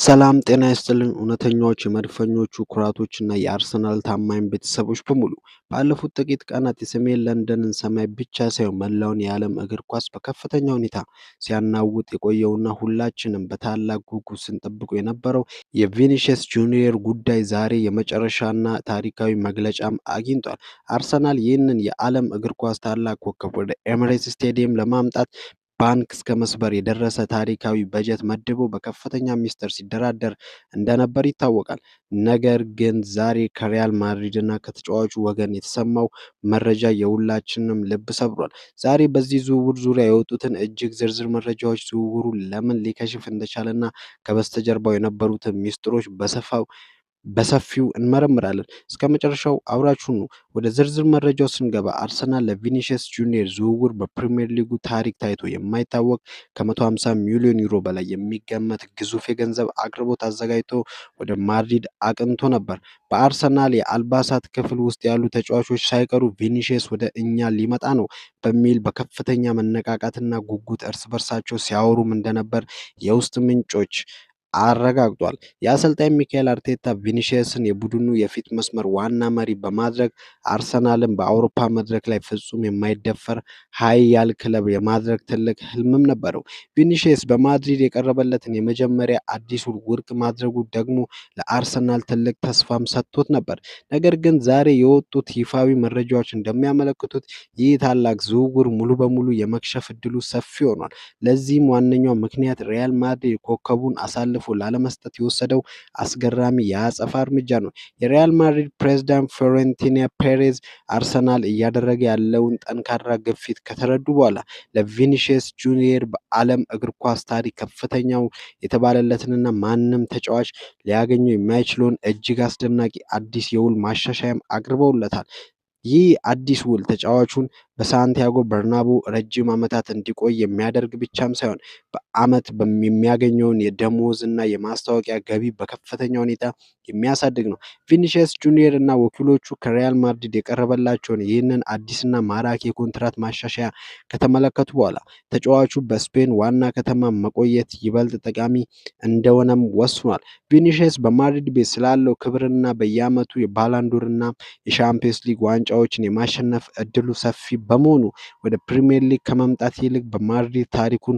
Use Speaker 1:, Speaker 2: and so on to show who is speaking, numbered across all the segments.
Speaker 1: ሰላም ጤና ይስጥልን እውነተኛዎች የመድፈኞቹ ኩራቶችና የአርሰናል ታማኝ ቤተሰቦች በሙሉ። ባለፉት ጥቂት ቀናት የሰሜን ለንደንን ሰማይ ብቻ ሳይሆን መላውን የዓለም እግር ኳስ በከፍተኛ ሁኔታ ሲያናውጥ የቆየውና ሁላችንም በታላቅ ጉጉት ስንጠብቀው የነበረው የቪኒሲየስ ጁኒየር ጉዳይ ዛሬ የመጨረሻና ታሪካዊ መግለጫም አግኝቷል። አርሰናል ይህንን የዓለም እግር ኳስ ታላቅ ኮከብ ወደ ኤሚሬትስ ስቴዲየም ለማምጣት ባንክ እስከ መስበር የደረሰ ታሪካዊ በጀት መድቦ በከፍተኛ ሚስጥር ሲደራደር እንደነበር ይታወቃል። ነገር ግን ዛሬ ከሪያል ማድሪድ እና ከተጫዋቹ ወገን የተሰማው መረጃ የሁላችንም ልብ ሰብሯል። ዛሬ በዚህ ዝውውር ዙሪያ የወጡትን እጅግ ዝርዝር መረጃዎች፣ ዝውውሩ ለምን ሊከሽፍ እንደቻለና ከበስተጀርባው የነበሩትን ሚስጥሮች በሰፊው እንመረምራለን። እስከ መጨረሻው አብራችሁ ነው። ወደ ዝርዝር መረጃው ስንገባ አርሰናል ለቪኒሲየስ ጁኒየር ዝውውር በፕሪሚየር ሊጉ ታሪክ ታይቶ የማይታወቅ ከ150 ሚሊዮን ዩሮ በላይ የሚገመት ግዙፍ የገንዘብ አቅርቦት አዘጋጅቶ ወደ ማድሪድ አቅንቶ ነበር። በአርሰናል የአልባሳት ክፍል ውስጥ ያሉ ተጫዋቾች ሳይቀሩ ቪኒሲየስ ወደ እኛ ሊመጣ ነው በሚል በከፍተኛ መነቃቃትና ጉጉት እርስ በርሳቸው ሲያወሩም እንደነበር የውስጥ ምንጮች አረጋግጧል። የአሰልጣኝ ሚካኤል አርቴታ ቪኒሲየስን የቡድኑ የፊት መስመር ዋና መሪ በማድረግ አርሰናልን በአውሮፓ መድረክ ላይ ፍጹም የማይደፈር ኃያል ክለብ የማድረግ ትልቅ ህልምም ነበረው። ቪኒሲየስ በማድሪድ የቀረበለትን የመጀመሪያ አዲስ ውል ውድቅ ማድረጉ ደግሞ ለአርሰናል ትልቅ ተስፋም ሰጥቶት ነበር። ነገር ግን ዛሬ የወጡት ይፋዊ መረጃዎች እንደሚያመለክቱት ይህ ታላቅ ዝውውር ሙሉ በሙሉ የመክሸፍ እድሉ ሰፊ ሆኗል። ለዚህም ዋነኛው ምክንያት ሪያል ማድሪድ ኮከቡን አሳልፎ ላለመስጠት የወሰደው አስገራሚ የአጸፋ እርምጃ ነው። የሪያል ማድሪድ ፕሬዝዳንት ፍሎሬንቲኖ ፔሬዝ አርሰናል እያደረገ ያለውን ጠንካራ ግፊት ከተረዱ በኋላ ለቪኒሲየስ ጁኒየር በዓለም እግር ኳስ ታሪክ ከፍተኛው የተባለለትንና ማንም ተጫዋች ሊያገኘው የማይችለውን እጅግ አስደናቂ አዲስ የውል ማሻሻያም አቅርበውለታል። ይህ አዲስ ውል ተጫዋቹን በሳንቲያጎ በርናቡ ረጅም ዓመታት እንዲቆይ የሚያደርግ ብቻም ሳይሆን በዓመት የሚያገኘውን የደሞዝ እና የማስታወቂያ ገቢ በከፍተኛ ሁኔታ የሚያሳድግ ነው። ቪኒሲየስ ጁኒየር እና ወኪሎቹ ከሪያል ማድሪድ የቀረበላቸውን ይህንን አዲስና ማራኪ የኮንትራት ማሻሻያ ከተመለከቱ በኋላ ተጫዋቹ በስፔን ዋና ከተማ መቆየት ይበልጥ ጠቃሚ እንደሆነም ወስኗል። ቪኒሲየስ በማድሪድ ቤት ስላለው ክብርና በየዓመቱ የባላንዶርና የሻምፒየንስ ሊግ ዋንጫዎችን የማሸነፍ እድሉ ሰፊ በመሆኑ ወደ ፕሪሚየር ሊግ ከመምጣት ይልቅ በማድሪድ ታሪኩን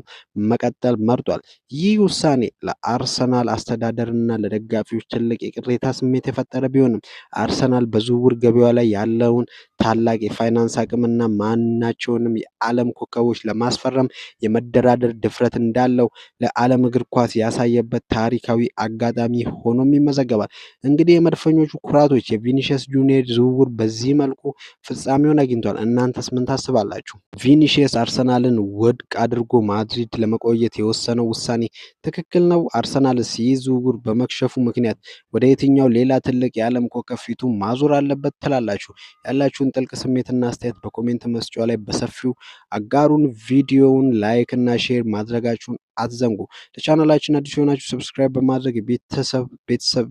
Speaker 1: መቀጠል መርጧል። ይህ ውሳኔ ለአርሰናል አስተዳደርና ለደጋፊዎች ትልቅ የቅሬታ ስሜት የፈጠረ ቢሆንም አርሰናል በዝውውር ገበያው ላይ ያለውን ታላቅ የፋይናንስ አቅምና ማናቸውንም የዓለም ኮከቦች ለማስፈረም የመደራደር ድፍረት እንዳለው ለዓለም እግር ኳስ ያሳየበት ታሪካዊ አጋጣሚ ሆኖም ይመዘገባል። እንግዲህ የመድፈኞቹ ኩራቶች፣ የቪኒሲየስ ጁኒየር ዝውውር በዚህ መልኩ ፍጻሜውን አግኝቷል። እናንተስ ምን ታስባላችሁ? ቪኒሲየስ አርሰናልን ውድቅ አድርጎ ማድሪድ ለመቆየት የወሰነው ውሳኔ ትክክል ነው? አርሰናልስ ይህ ዝውውር በመክሸፉ ምክንያት ወደ የትኛው ሌላ ትልቅ የዓለም ኮከብ ፊቱ ማዞር አለበት ትላላችሁ? ያላችሁን ጥልቅ ስሜትና አስተያየት በ comment መስጫው ላይ በሰፊው አጋሩን። ቪዲዮውን like እና share ማድረጋችሁን አትዘንጉ። ለቻናላችን አዲስ የሆናችሁ subscribe በማድረግ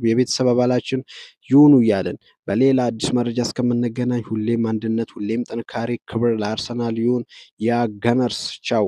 Speaker 1: የቤተሰብ አባላችን ይሁኑ እያልን በሌላ አዲስ መረጃ እስከምንገናኝ ሁሌም አንድነት፣ ሁሌም ጥንካሬ፣ ክብር ለአርሰናል ይሁን። ያ Gunners፣ ቻው።